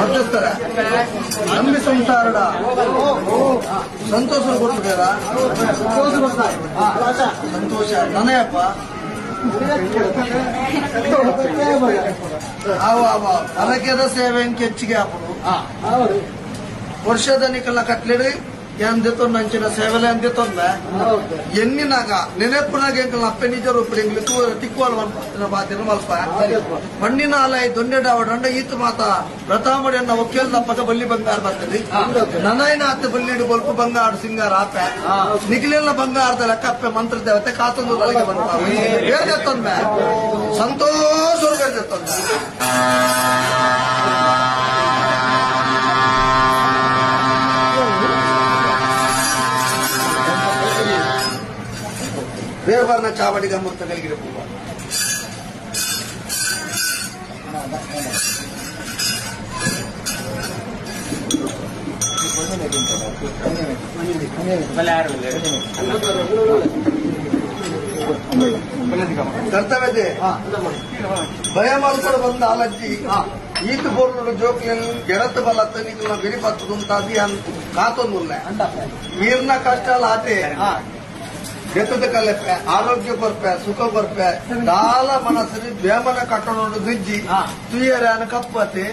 ಮಧ್ಯಸ್ಥರ ನಂಬಿ ಸಂಸಾರಡ ಸಂತೋಷ ಕೊಡ್ತಿದಾರ ಸಂತೋಷ ನನಯಪ್ಪ ಅವ ಅವ ಅರಕೆದ ಸೇವೆ ಹೆಚ್ಚಿಗೆ ಹಾಪುಡು ವರ್ಷದ ನಿಕಲ್ನ ಕಟ್ಲಿಡಿ ಎಂದಿತ್ತೊಂದು ಅಂಚಿನ ಸೇವೆಲೆ ಅಂದಿತ್ತೊಂದ ಎನ್ನಿನಾಗ ನೆನೆಪುನಾಗ ಎಂಕಲ್ನ ಅಪ್ಪೆ ನಿಜ ರೂಪಡಿ ಎಂಗ್ಲಿ ತಿಕ್ಕುವಲ್ ಬಾತಿನ ಮಲ್ಪ ಮಣ್ಣಿನ ಅಲೈ ದೊನ್ನೆಡ ಅವಡಂಡ ಈತ ಮಾತ ವ್ರತಾಮಡಿ ಅನ್ನ ಒಕ್ಕೇಲ್ದ ಪಕ್ಕ ಬಲ್ಲಿ ಬಂಗಾರ ಬರ್ತದೆ ನನೈನ ಆತ ಬಲ್ಲಿಡು ಬೊಲ್ಪ ಬಂಗಾರ ಸಿಂಗಾರ ಆಪೆ ನಿಖಿಲೆಲ್ಲ ಬಂಗಾರದ ಲೆಕ್ಕ ಅಪ್ಪೆ ಮಂತ್ರ ದೇವತೆ ಕಾತೊಂದು ತಲೆಗೆ ಬಂತ ಹೇಳ್ದತ್ತೊಂದ ಸಂತೋಷ ಹೇಳ್ದತ್ತೊಂದ ದೇವರನ್ನ ಚಾವಡಿಗೆ ಅಮೃತ కలిగిన పువ్వు ಕರ್ತವ್ಯದೆ ಭಯ ಮಾಡ್ಕೊಂಡು ಬಂದ ಅಲಜ್ಜಿ ಈತ ಬೋರ್ಲು ಜೋಕ್ಲೆನ್ ಗೆರತ್ ಬಲತ್ತ ನಿನ್ನ ಬಿರಿಪತ್ತುಂತಾದಿ ಕಾತೊಂದುಲ್ಲ ಮೀರ್ನ ಕಷ್ಟ ಆತೆ ಗೆತ್ತದ ಕಲೆಪ್ಪೆ ಆರೋಗ್ಯ ಕೊರ್ಪೆ ಸುಖ ಕೊರ್ಪೆ ದಾಲ ಮನಸ್ಸು ಬೇಮನ ಕಟ್ಟಣ ದುಜ್ಜಿ ತುಯ್ಯರ ಕಪ್ಪತೆ.